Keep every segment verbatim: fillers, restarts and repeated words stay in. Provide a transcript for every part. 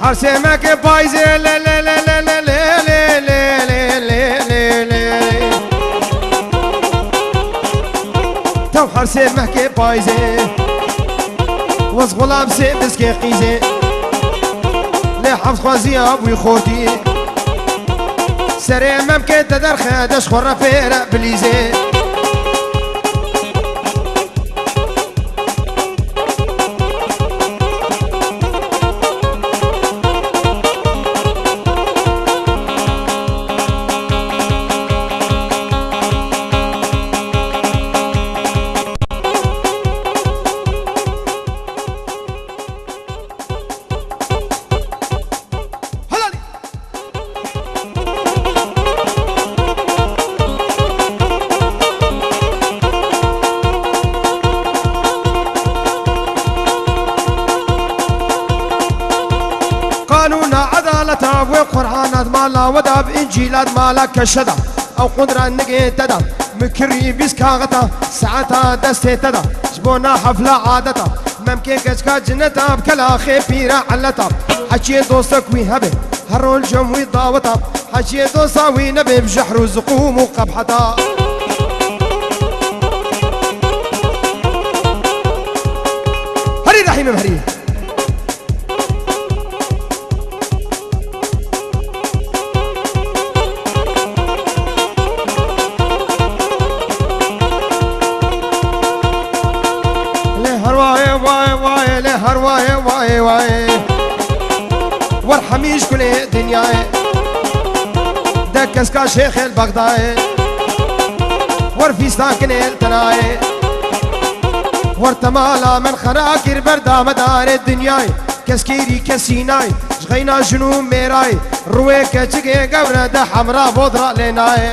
Hersê mehkê payzê le le le le le le le le le le le. Tev hersê mehkê payzê. Wez xulam sê biskê qîzê. Lê heft xweziya wî xortî. Serê memkê te derxe deş xwe refêre bilîzê. Helalî. Qanûna edaleta wê Qur'ana di mala we de, bi Încîla di mala keşe de. Ew qundra nigê te de, mikirî bîst kaxeta, saeta destê te de. Ji bona hefla adeta, memkê keçka cineta, bi kelaxê pîre eleta. Heçiyê dostek wî hebe, her rol cem wî daweta. Heçiyê dosta wî nebe, bi jehr û ziqûm û qebheta. Herî Rehîmim herî. Lê her wayê, wayê, wayê, lê her wayê, wayê, wayê. Wer hemîş gulê dinyayê. De keska şêxê li Bexdayê. Wer fîstakinê li tenayê. Wer temala min xera kir ber damedarê dinyayê. Keskêrî kesî nayê, ji xeyna jin û mêrayê, rûyê keçikê gewre de hemra bodra lê nayê.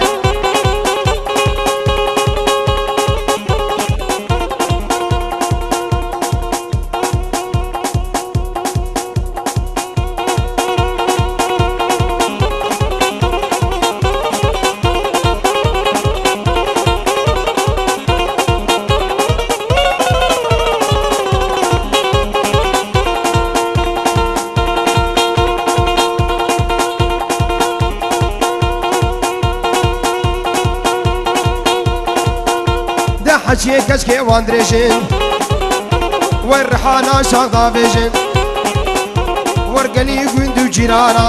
De heçiyê keçkê wan dirêjin, wer rihana şax davêjin, wer gelî gund û cîrana,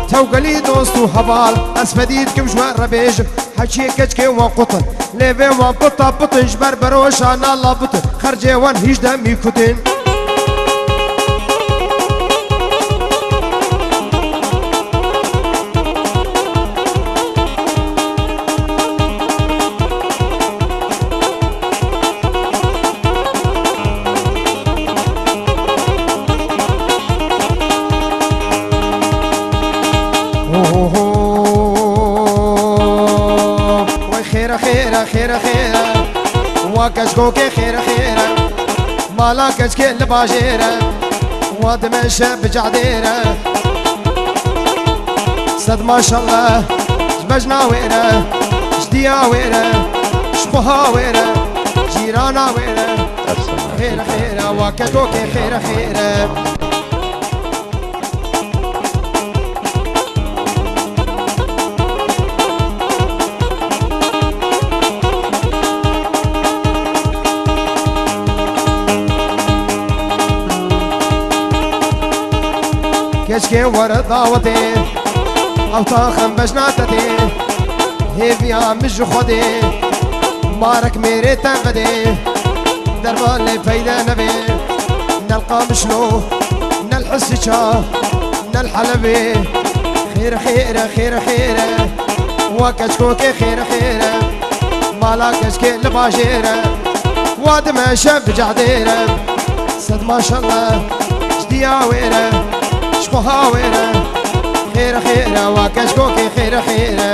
tew gelî dost û heval, ez fedî dikim ji we re bêjim. Heçiyê keçkê wan qutin, lêvê wan pita pitin, ji ber beroşa na labitin, xercê wan hîç demî kutin. Ho, ho, ho. Way xêre, xêre, xêre, xêre. Wa keçkokê xêre, xêre. Mala keçkê li bajêre. Wa dimeşe bi cadêre. Sed maşallah ji bejna wê re, ji diya wê re, ji xweha wê re, cîrana wê re. Xêre, xêre, wa keçkokê xêre, xêre. Keçkê were dawetê, ew taxin bejna te tê. Hêviya min ji Xwedê, marek mêrê te vedê. Derman lê peyde nevê, ne li Qamişlo, ne li Hisiça, ne li Helebê. Xêr e, xêr e, xêr e, xêr e, wa keçkokê xêr e, xêr e. Mala keçkê li bajêr e, wa dimeşe bi cadêr e. Sed maşallah ji diya wê re, ji xweha wê re. Xêr e, xêr e, wa keçkokê xêr e, xêr e.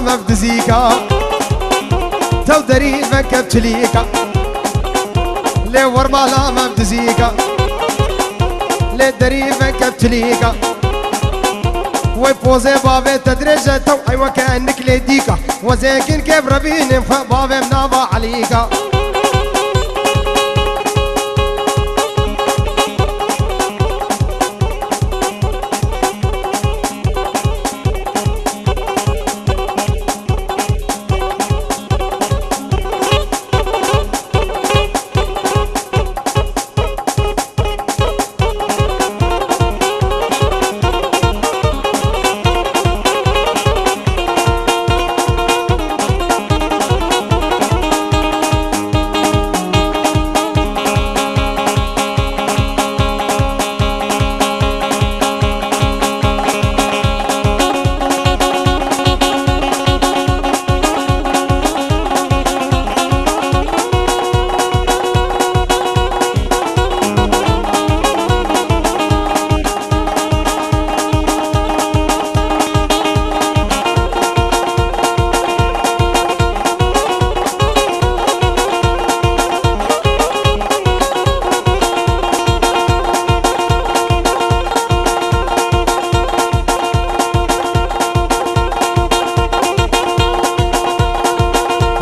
mev dizîka. Tew derî veke çilîka. Lê wer mala mev dizîka. Lê derî veke çilîka. Wey pozê bavê te dirêj e, tew ey weke nik lê dîka. Wezêkin kêv revînim xwe bavêm nava Elîka.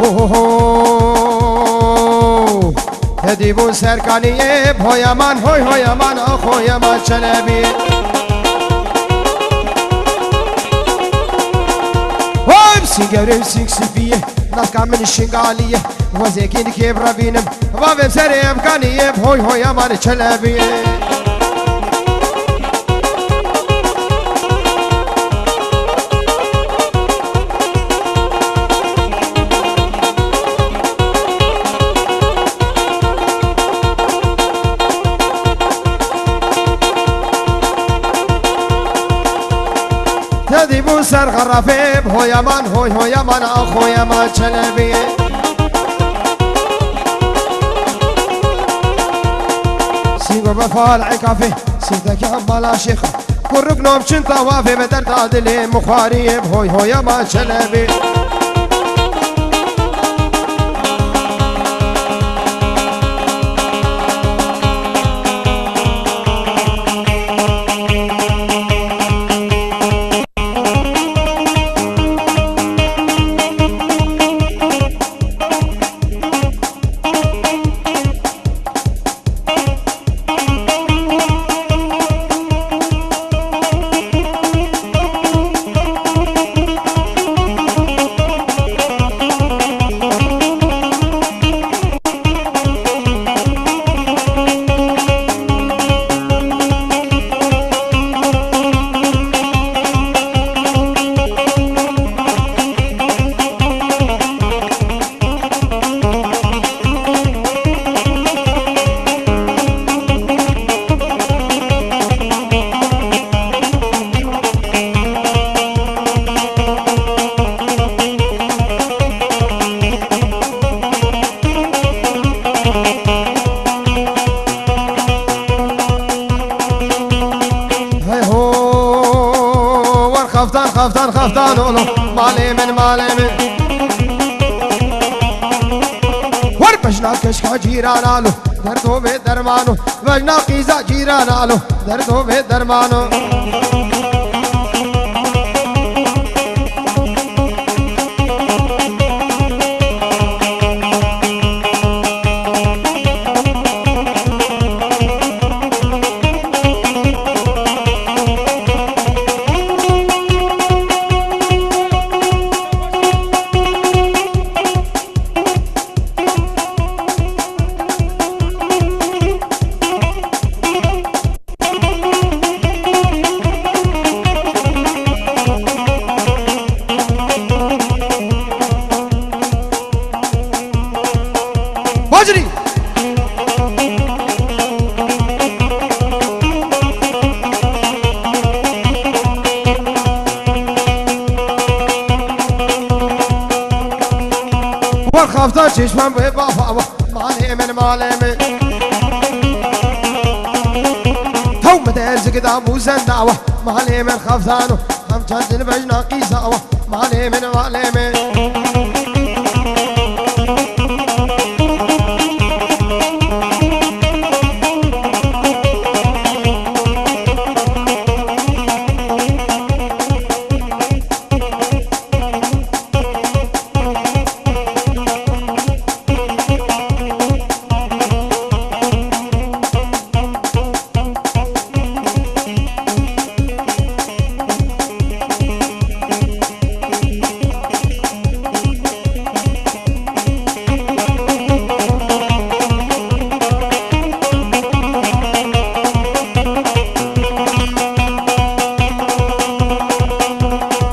Ho, ho, ho. Hêdî bû serkaniyê, hoy aman, hoy, hoy aman, ax, hoy aman Çelebî. Hoy, sîng gewrê, sîng sîpiyê, naska min Şingaliyê. Wezêkî dikê birevînim, bavê serê Efganiyê, hoy, hoy aman Çelebî. Tedî bû ser xerafê, hoy aman, hoy, hoy aman, ax, hoy aman Çelebî. Sîgo be fal enkafê, sîrdeke bala şêxa. Kuruk nom çin tawafê be derda dilê mixwariyê, hoy, hoy aman Çelebî. Hey ho, wer xeftan, xeftan, xeftan olo, malê min, malê min. Wer bejna keşka cîran alo, derdo bê dermano. Bejna qîza cîran alo, derdo bê dermano. Bacirî! Wer xafta çeşmen bê bafa wa, malê min, malê min. Tew min derzik da mûzen dawa, malê min xaftano, hem çendin bejna qîza wa. Malê min, malê min.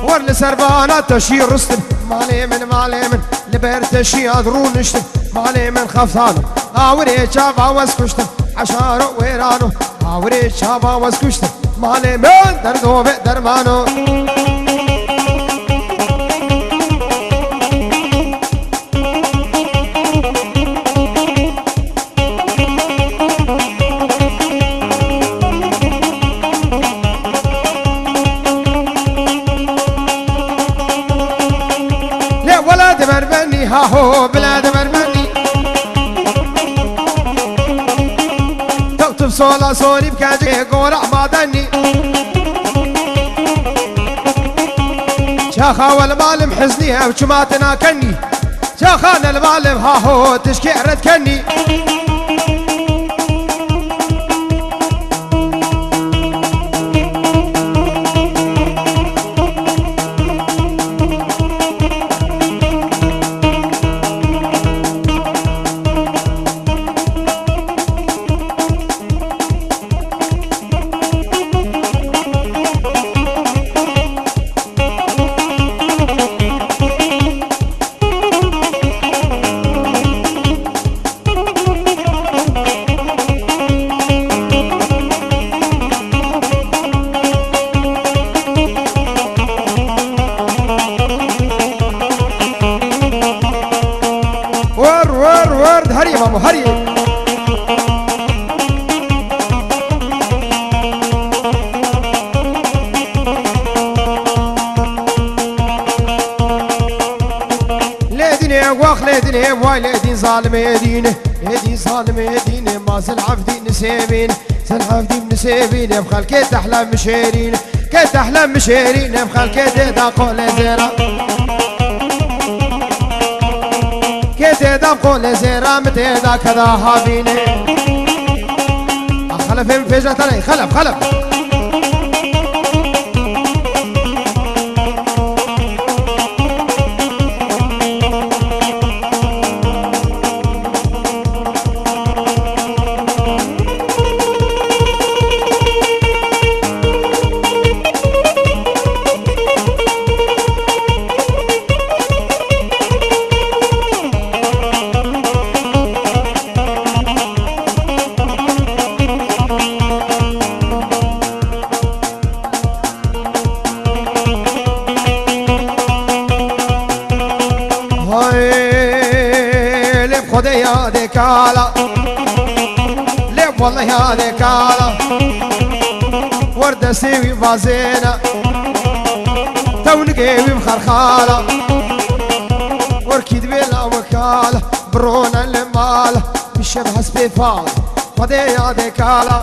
Wer li ser vana teşî ristim, malê min, malê min, li ber teşiya rûniştim, malê min xeftano, awirê çava wez kuştim, eşaro wêrano, awirê çava wez kuştim, malê min derdo ve dermano. Lê wela diberbenî, ha ho, bila diberbenî. Tewtuf sola sorî bikecê gora madenî. Çaxa wel malim hiznî ew çima tinakenî. Çaxa nel malim ha ho tişkê red kenî. Wer, wer, wer, herî mamo, herî. Lê dînê, wax lê dînê, vay lê dîn zalimê dînê. Lê dîn zalimê dînê, ma zil evdî nisêbîn. Zil evdî nisêbîn, ev xelkê tehle mişêrîn. Kê tehle mişêrîn, ev xelkê tê da qolê zêra. Kê tê da qolê zêra, mi tê da keda havînê. A xelefê min fêja tenê, xelef, xelef. Hay, lê Xwedê yadê kala. Lê wele yadê kala. Wer destê wî vazêne. Tewnigê wî bi xerxala. Wer kî dibê la wekala. Birone li mal. Bi şev hespê fal. Xwedê yadê kala.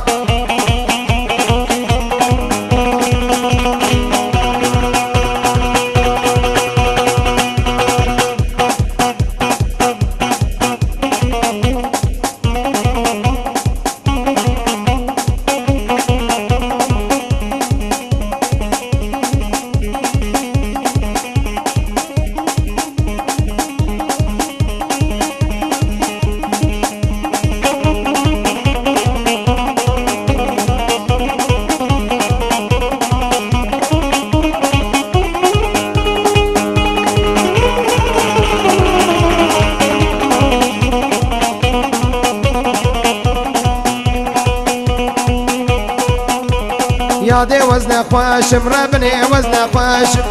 Yadê wezne xweşim, rebinê wezne xweşim.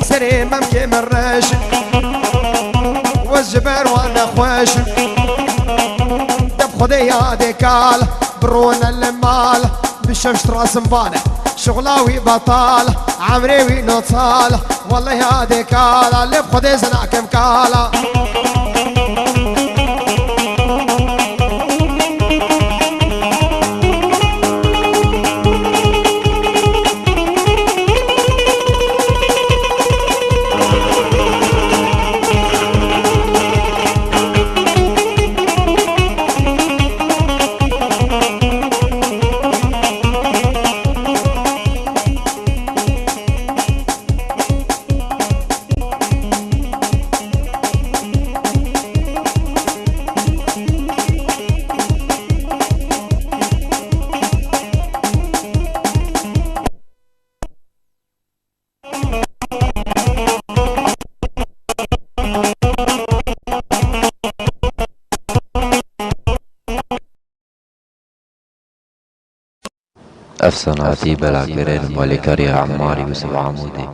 Serê memkê min reşim, wez ji ber wan nexweşim. Deb Xwedê yadê kal, birone li mal. Pişev ji rasim vane, şixula wî betal, emrê wî notal, welleh ya dê kala, lê bi Xwedê zina kim kala. Ev sanatî belavkirin û alîkariya Emmar Yûsif Amûdê.